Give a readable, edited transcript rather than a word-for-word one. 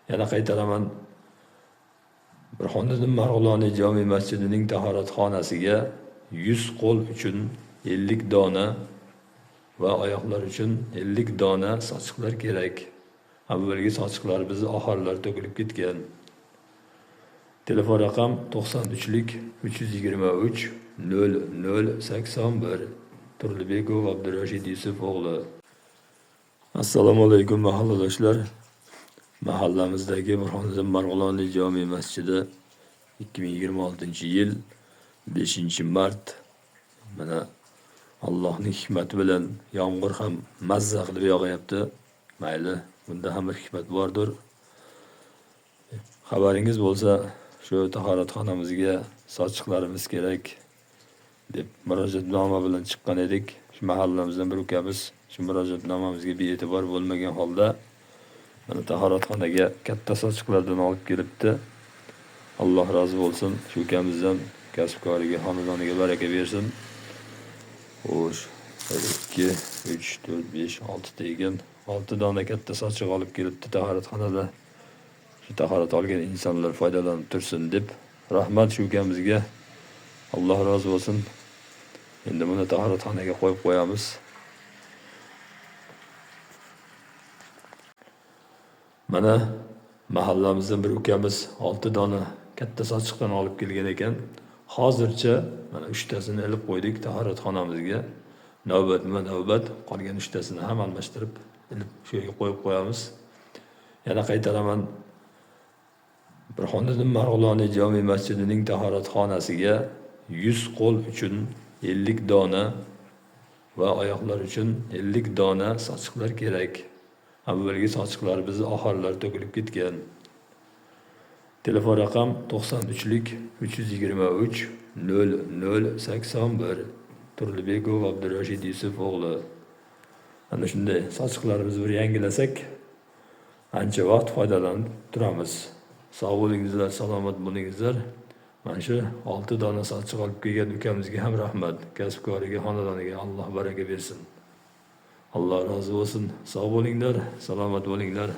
Yana qaytaraman. Burhoniddin Marg'iloniy jome masjidining tahoratxonasiga 100 qo'l uchun 50 dona va oyoqlar uchun 50 dona sochiqlar kerak. Avvalgi sochiqlarimiz oxirlari to'kilib ketgan. Telefon raqam 93lik 323 00 81. Turlibekov Abdurashid Yusuf o'g'li. Assalomu alaykum mahalladoshlar. Mahallamizdagi Burhoniddin Marg'iloniy jome masjidi 2026-yil 5-mart mana Allohning hikmati bilan yomg'ir ham mazza qilib yog'ayapti. Mayli, bunda ham bir hikmat bordir. Xabaringiz bo'lsa, shu tahoratxonamizga sochiqlarimiz kerak deb murojaatnoma bilan chiqqan edik. Shu mahallamizdan bir ukamiz shu murojaatnomamizga bee'tibor bo'lmagan holda mana tahoratxonaga katta sochiqlardan olib kelibdi. Alloh rozi bo'lsin shu ukamizdan, kasbkoriga, xonadoniga baraka bersin. Xo'sh, 1, 2, 3, 4, 5, 6 ta ekan. 6 dona katta sochiq olib kelibdi tahoratxonada. Shu tahorat olgan insonlar foydalanib tursin deb. Rahmat shu ukamizga. Alloh rozi bo'lsin. Endi buni tahoratxonaga qo'yib qo'yamiz. Mana mahallamizdan bir ukamiz 6 dona katta sochiqdan olib kelgan ekan. Hozircha mana 3 tasini ilib qo'ydik tahoratxonamizga. Navbatma-navbat qolgan 3 tasini ham almashtirib ilib shu yerga qo'yib qo'yamiz. Yana qaytaraman. Burhoniddin Marg'iloniy jome masjidining tahoratxonasiga 100 qo'l uchun 50 dona va oyoqlar uchun 50 dona sochiqlar kerak. Avvalgi sochiqlarimiz oxirlari to'kilib ketgan. Telefon raqam 93lik 323 00 81. Turlibekov Abdurashid Yusuf o'g'li. Ana shunday sochiqlarimizni bir yangilasak, ancha vaqt foydalanib turamiz. Sog' bo'lingizlar, salomat bo'lingizlar. Mana shu 6 dona sochiq olib kelgan ukamizga ham rahmat. Kasbkoriga, xonadoniga Alloh baraka bersin. Alloh rozi bo'lsin. Sog' bo'linglar, salomat bo'linglar.